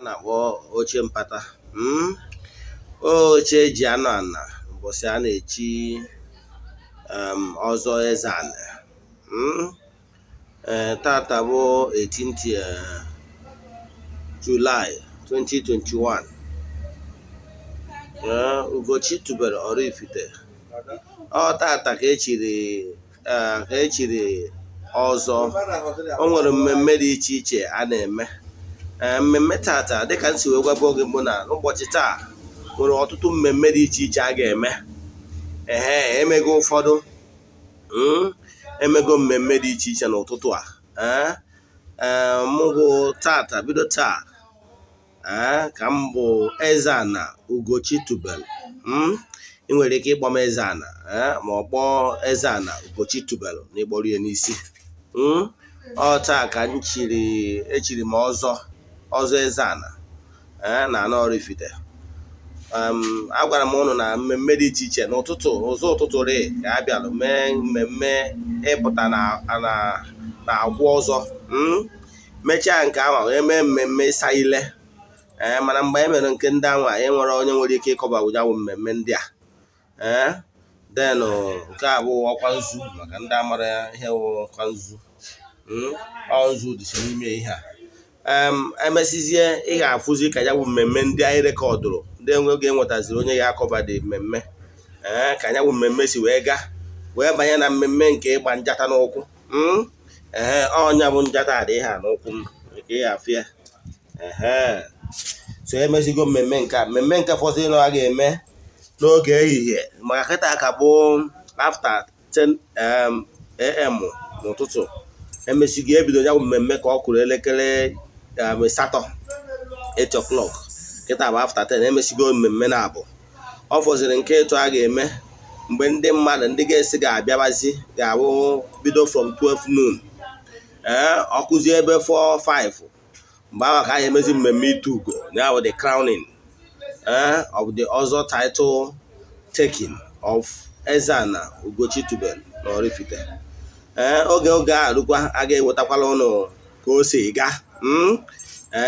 na-akpọ oche mpata. Oche eji anọ ana mbọsị a na-echi ọzọ eze anị. Tata bụ 18th July 2021. Ugochi tubelu Oraifite. Ọ tata ka echiri ọzọ. O nwere mmemme dị iche iche a na-eme. Mmemme tata dịka m si wee gwaba oge mbụ na ụbọchị taa nwere ọtụtụ mmemme dị iche iche a ga-eme. Ehe, emego ụfọdụ, emego mmemme dị iche iche n'ụtụtụ a. Mụ bụ tata bido taa, ka m bụ Eze-Ana Ugochi tubelu. Ị nwere ike ịkpọ m Eze-Ana, ma ọ kpọọ Eze-Ana Ugochi tubelu na ịkpọrọ ya n'isi. Ọ taa ka m echiri m ọzọ Eze-Ana na ana Oraifite. Agwara m ụnụ na mmemme dị iche iche n'ụtụtụ, ụzọ ụtụtụ rị ka a bịalụ mee mmemme ịpụta na akwụ ọzọ. Mechaa nke ahụ wee mee mmemme ịsa ile. Mana mgbe e mere nke ndị anwa, e nwere onye nwere ike ịkọba ya bụ mmemme ndị a. Then nke a bụ ọkwa nzu maka ndị amara ihe wụ ọkwa nzu. Ọ nzu dịsị n'ime ihe a. Emesizie ị ga-afụzi ka ya bụ mmemme ndị anyị rekọdụrụ, ndị oge enwetaziri onye ga-akọba dị mmemme, ka ya bụ mmemme si wee gaa, wee banye na mmemme nke ịgba njata n'ụkwụ. Ee, ọnya bụ njata dị ihe a n'ụkwụ m nke ị ga-afụ ya. So emezigo mmemme nke a. Mmemme nke fọziri na a ga-eme n'oge ehihie, maka kịta ka bụ after 10 am n'ụtụtụ. Emesigo ebido ya bụ mmemme ka ọ kụrụ elekere 8, 8 o'clock. Kịta bụ after 10, emesigo mmemme na-abụ. Ọ fọziri nke ịtụ a ga-eme mgbe ndị mmadụ ndị ga-esi ga-abịabazi ga-abụ bido from 12 noon. Ọ kụzie ebe 4 5, mgbe ahụ ka a ga-emezi mmemme itu ugo, ya bụ the crowning of the ọzọ title taking of Eze-Ana Ugochi tubelu na Oraifite. Oge a rukwa, a ga-ewetakwala ụnụ ka o si gaa.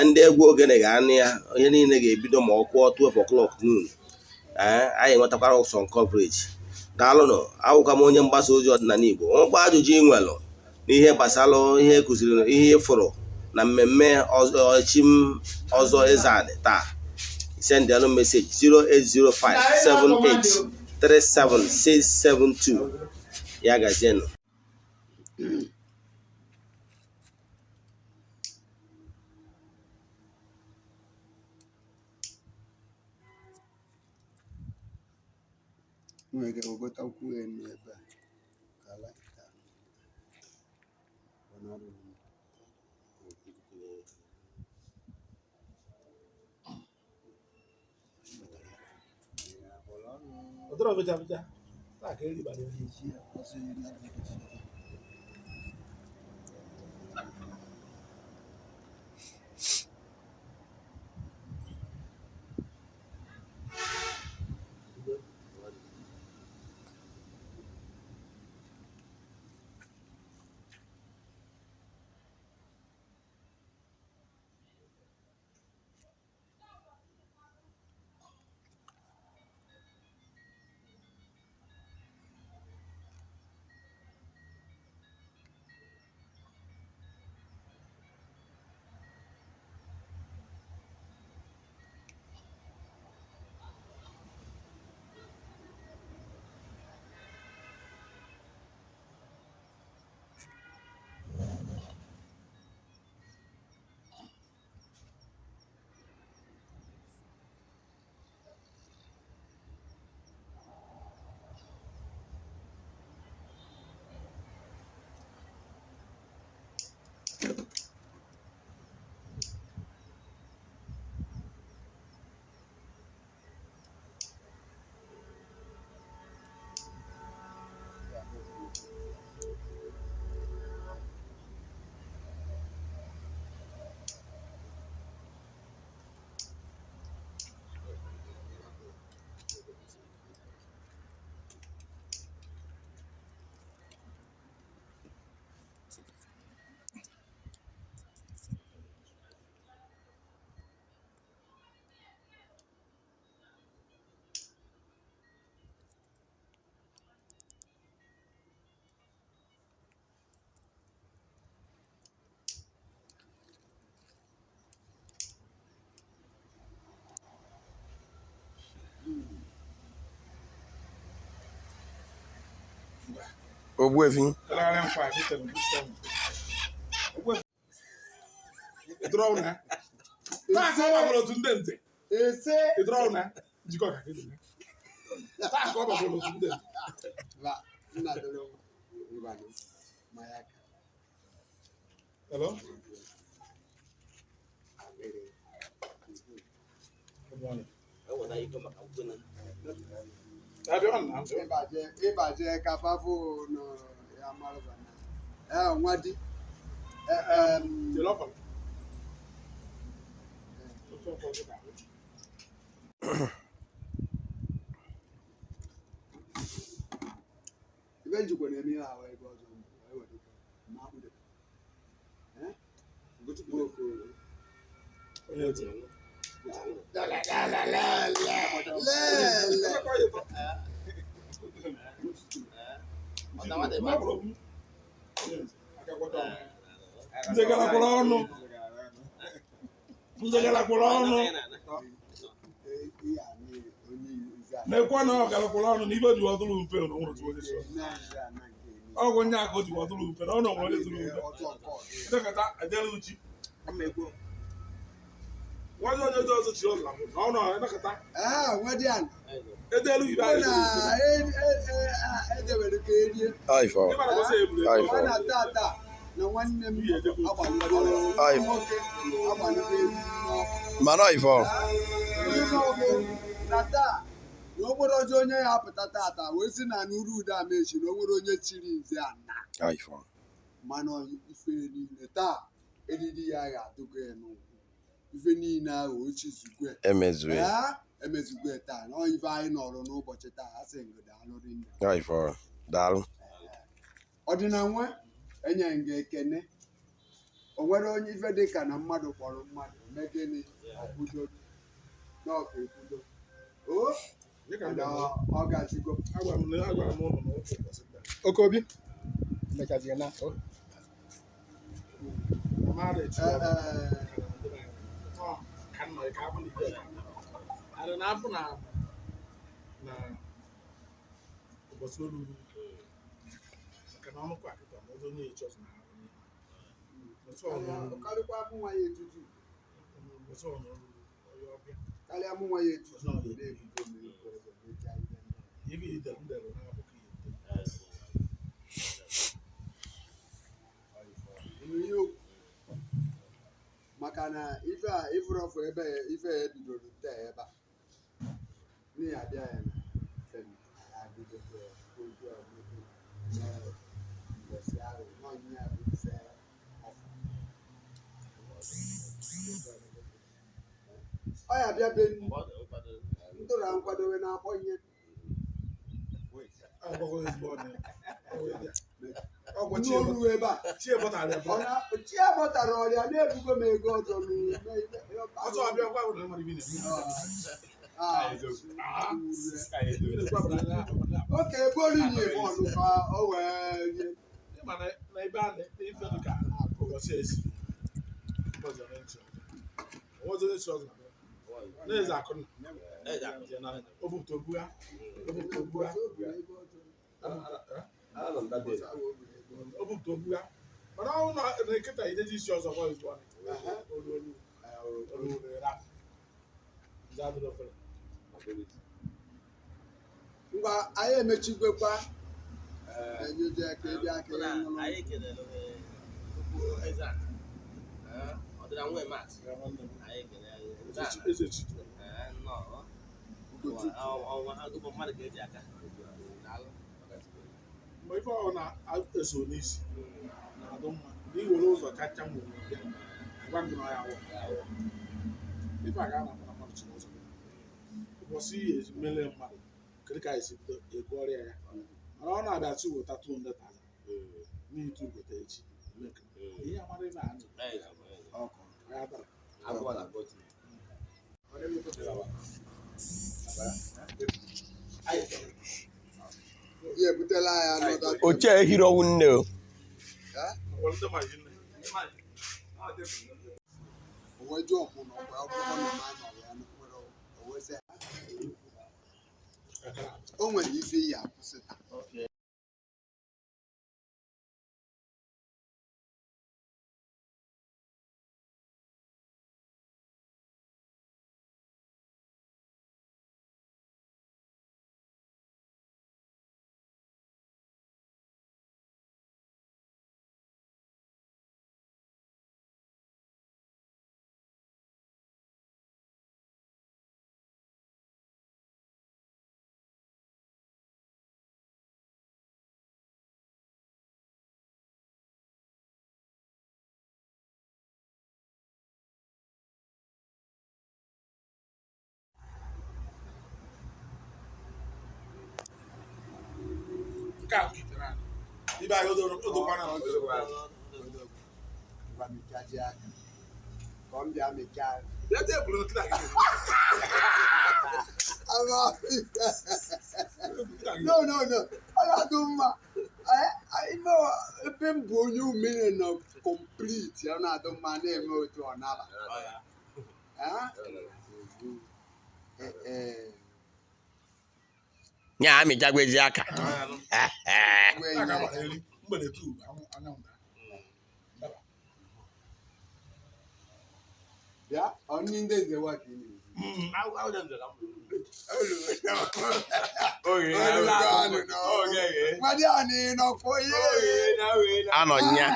Ndị egwu ogene ga-anụ ya, ihe niile ga-ebido ma ọ kụọ 12 o'clock noon. Anyị enwetakwara some coverage. Daalụnụ, awụkwa m onye mgbasa ozi ọdịnala Igbo. Nwekwa ajụjụ ị nwelụ n'ihe gbasara ihe ekụziri, ihe ịfụrụ na mmemme ọchim ọzọ Eze-Ana taa, send alụ message 08057837672. Ya gazienụ. Nwere ike wegotakwu ya n'ebe a ka light a ọ na-arụ. Ọdọrọ bịcha bịcha. Taa ka eri bara eri. Ogbuefi. Taa ka ọ gbagoro otu ndị nze. Ese. Ịdọrọ na njikọ ka gị na. Taa ka ọ gbagoro otu ndị nze. Ba, nna dọrọ ngwanụ, ma ya ka. Hello? Akpịrị. Good morning. Eweta iko maka ukwena. Abịa ọ na nso. Ịbaje ịbaje ka fafụ nọ ya mara na. Eh, nwa di. Eh, Jere ọkọ. Otu ọkọ gị na-ahụ. Ibe njikwa na-eme ihe ahụ ebe ọzọ ewere ike ma akpụde. Eh? Nwoke. Onye ntị. Lele. Ebe ka ọ yịtọ. Mma bụrụ m. Onye ntị. Aka gwọta ọnụ. Nze gara kwụrụ ọnụ. Nze gara kwụrụ ọnụ. Ihe a niile, onye ize a. Na-ekwe na ọ gara kwụrụ ọnụ na ibe ji ọdụrụ mfe na onwere otu onye si ọzọ. Na nze a na nke emi. Ọgwụ nye aka o ji ọdụrụ mfe na ọ na onwere onye zuru mfe. Ọtọ nke ọzọ. Ndekọta ejela uchi. Nwazi onye ọzọ ọzọ chi ọzọ na ọ nọ ndekọta Ah, nwa di ana. edelu ibe Ọ anyị na zuru mfe. edewere ka erie. Ọ ifo. Ịmara gosi ebule Ayi. Ọ na tata na nwanne m agbalụgo Ayi. nwoke agbalụgo elu n'ọkụ. Mana ifo. Ihe ọbụ na taa na o nwere ọjọọ onye ya apụta tata wee sị na n'uru ude amechi na o nwere onye chiri nze ana Ifo. mana ife niile taa eriri ya ga-adụgo ya n'ụkwụ ife niile ahụ o chizugwe Emezue. ee emezugwe taa na ọ ife anyị nọrọ n'ụbọchị taa a sị ngụ daalụ rinne. Ifo. Daalụ. Ọdịna nwa enye nga ekene o nwere onye ife dị ka na mmadụ kpọrọ mmadụ mee gịnị ọkwudo n'ọka ekwudo o Dịka na ndị ọ gazigo. agwara m na agwara m ụnụ na ụkwụ ụbọchị taa. Okobi mechazie na o Na mmadụ echi Ee, ọzọ. ee, Ọ, ka nọ ka afọ na ibe ka nọ. Adị na afọ na na ụbọchị olulu maka na ọnụkwa akịta na ọzọ onye echi ọzọ na onye. Ụbọchị ọnụ olulu. karịkwa mụ nwa ya etutu Ụbọchị ọnụ olulu onye ọbịa. karịa mụ nwa ya etutu Ọzọ ọ ga-ebu na-ebugo m ego ọzọ mechaa ihe ndị a. Ibe idere m dere n'akwụkwọ ihe. Ịnụ ihe okwu maka na ife a ifurọfụ ebe ife a ebidoro taa ebe a n'ihi abịa ya na fem ya bidokwa okwu a mebe mee mbọsị ahụ n'ọnyị ya bụ ife ọfụ ọ ya bịa be ndụra nkwadobe na-akpọ ihe. Agwagwa ezigbo ọnụ ya. Ọgwụ n'olu ebe a chi ebọtara ya. ọ na chi abọtara ọrịa na-ebugo m ego ọzọ n'u- Ọzọ ọbịa gwa ụlọ nwere ibi na-eme. Ah, Ibi na-ekwu abụrụ anya abụrụ. oke bolu yi bọọlụ ka o wee rie. Ịma na na ebe a na ife dị ka ụbọchị esi. Ụbọchị onye nchi ọzọ. Ụbọchị onye nchi ọzọ na-abịa. Na-eze akụnna. Obupụta obuga. Obupụta obuga. Obupụta obuga. Mana ọ na na nkịta ideji isi ọzọ gwa ezigbo ọnụ. Olu olu olu olu rapụ. Nze adịrọ ofere. Ngwa anyị emechigwekwa enyeje ka ị bịa ka ị nụrụ. Anyị kelere okwu eze a. Ọdịna nwa Emat. Ya nwanne m. Anyị kelere eze a. Eze chi. Ee, nnọọ. Ugochukwu. Ọnwa agụbọ mmadụ ka eji aka. Daalụ. Mgbe ife ọ na-eso n'isi na-adụ mma na iwere ụzọ kacha nwere bịa agwa gị na ọ ya awụ ife a ga na akpọ na mmadụ chiri ụzọ ụbọchị ihe eji mele mmadụ kedu ka anyị si bido ego ọrịa ya mana ọ na-abịa chi weta 200,000 n'itu gote echi eme nke a. Ihe amara ife a ndụ Ọkụ. ya dara. Agụba na agụti. Ya ebutela anyị anọda. Oche ehiri ọnwụ nne o. Ọgwara ndị mmadụ nne. O wee jụọ mụ na ọkwa akwụkwọ na ma nọ ya na nwere o wee sị o nwere ife iyi akwụsị taa. Nke a bụ ite naanị. Ibe anyị odokwana. Ngwa mịchazie aka. Ka ọ bịa mịchaa. Bịa tebụl nkịta gị. Ama Nkịta gị. no, no, no. Ọ na-adụ mma. Ime ebe m bụ onye umere nọ complete, ọ na-adụ mma na-eme otu ọ naba. Eh? Eh, eh. Nya amịchagwezi aka. Wee Aka nye. gbara eri mgbede tu anyanwụ daa. Daba. Bịa, ọ ndị ndị nze wa ka ị na-ezi. Nwadị a na ị nọkwa ihe. Anọ nya.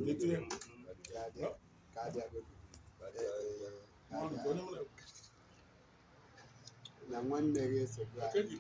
Etinye. Ka abịa, ka abịa godu. Eh, eh, ka Ọnụ abịa. nke onye mụ na- Na nwanne gị esogbu anyị. Nke gị.